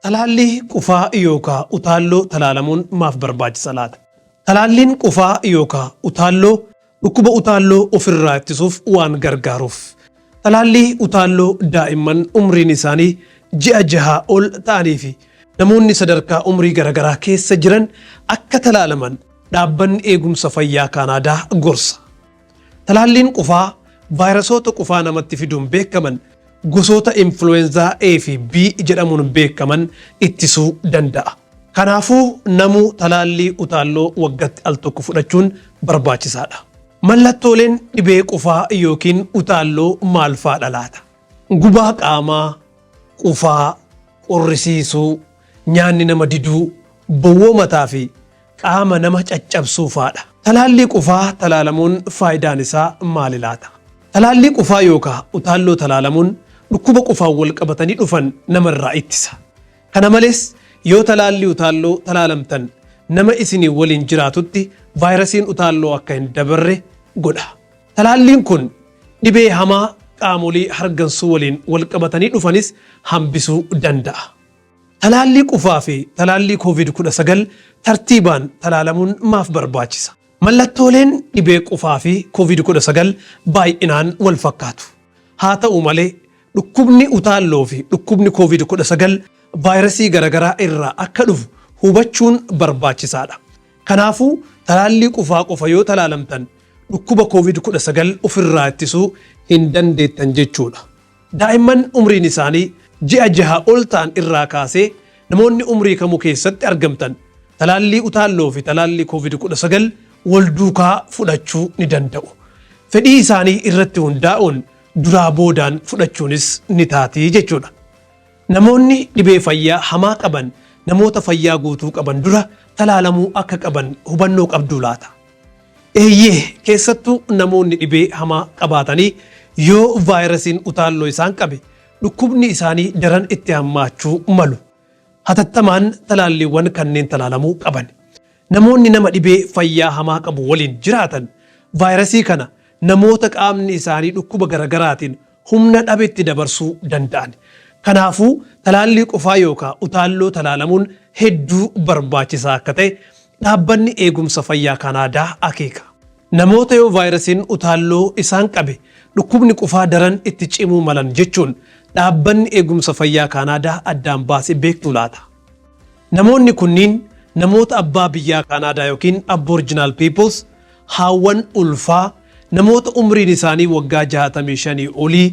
Talaallii qufaa yookaa utaalloo talaalamuun maaf barbaachisa laata? Talaalliin qufaa yookaa utaalloo dhukkuba utaalloo ofirraa ittisuuf waan gargaaruuf. Talaallii utaalloo daa'imman umriin isaanii ji'a jahaa ol ta'anii fi namoonni sadarkaa umrii garagaraa keessa jiran akka talaalaman Dhaabbanni Eegumsa Fayyaa Kaanaadaa gorsa. Talaalliin qufaa vaayirasoota qufaa namatti fiduun beekaman gosoota influweenzaa A fi B jedhamuun beekaman ittisuu danda'a. Kanaafuu namuu talaallii utaalloo waggatti al tokko fudhachuun barbaachisaadha. Mallattooleen dhibee qufaa yookiin utaalloo maal faadha laata? Gubaa qaamaa, qufaa, qorrisiisuu, nyaanni nama diduu, bowwoo mataa fi qaama nama caccabsuu faadha. Talaallii qufaa talaalamuun faayidaan isaa maali laata? Talaallii qufaa yookaa utaalloo talaalamuun dhukkuba qufaan wal qabatanii dhufan namarraa ittisa. Kana malees yoo talaallii utaalloo talaalamtan nama isinii waliin jiraatutti vaayirasiin utaalloo akka hin dabarre godha. Talaalliin kun dhibee hamaa qaamolee hargansuu waliin wal qabatanii dhufanis hambisuu danda'a. Talaallii qufaa fi talaallii Covid 19 tartiibaan talaalamuun maaf barbaachisa? Mallattooleen dhibee qufaa fi Covid 19 baay'inaan wal fakkaatu. Haa ta'u malee, dhukkubni utaalloo fi dhukkubni Covid 19 vaayirasii garagaraa irraa akka dhufu hubachuun barbaachisaadha. Kanaafuu talaallii qufaa qofa yoo talaalamtan dhukkuba Covid 19 ofirraa ittisuu hin dandeettan jechuudha. Daa'imman umriin isaanii ji'a jaha ol ta'an irraa kaasee namoonni umrii kamuu keessatti argamtan talaallii utaalloo fi talaallii Covid 19 wal duukaa fudhachuu ni danda'u. Fedhii isaanii irratti hundaa'uun duraa boodaan fudhachuunis ni taati jechuudha. Namoonni dhibee fayyaa hamaa qaban namoota fayyaa guutuu qaban dura talaalamuu akka qaban hubannoo qabduu laata? Eeyyee, keessattuu namoonni dhibee hamaa qabaatanii yoo vaayirasiin utaalloo isaan qabe dhukkubni isaanii daran itti hammaachuu malu. Hatattamaan talaalliiwwan kanneen talaalamuu qaban. Namoonni nama dhibee fayyaa hamaa qabu waliin jiraatan vaayirasii kana namoota qaamni isaanii dhukkuba garagaraatiin humna dhabetti dabarsuu danda'an. Kanaafuu talaallii qufaa yookaa utaalloo talaalamuun hedduu barbaachisaa akka ta'e Dhaabbanni Eegumsa Fayyaa Kaanaadaa akeeka. Namoota yoo vaayirasiin utaalloo isaan qabe dhukkubni qufaa daran itti cimuu malan jechuun Dhaabbanni Eegumsa Fayyaa Kaanaadaa addaan baase beektuu laata? Namoonni kunniin namoota abbaa biyyaa Kaanaadaa yookiin Aboriginal Peoples, haawwan ulfaa, namoota umriin isaanii waggaa 65 olii,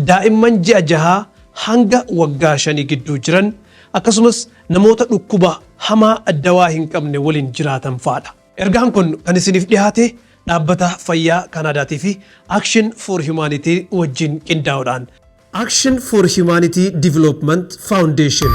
daa'imman ji'a jahaa hanga waggaa shanii gidduu jiran, akkasumas namoota dhukkuba hamaa dawaa hin qabne waliin jiraatan fa'adha. Ergaan kun kan isiniif dhihaate Dhaabbata Fayyaa Kaanaadaatii fi Action for Humanity wajjin qindaa'uudhaan. Action for Humanity Development Foundation.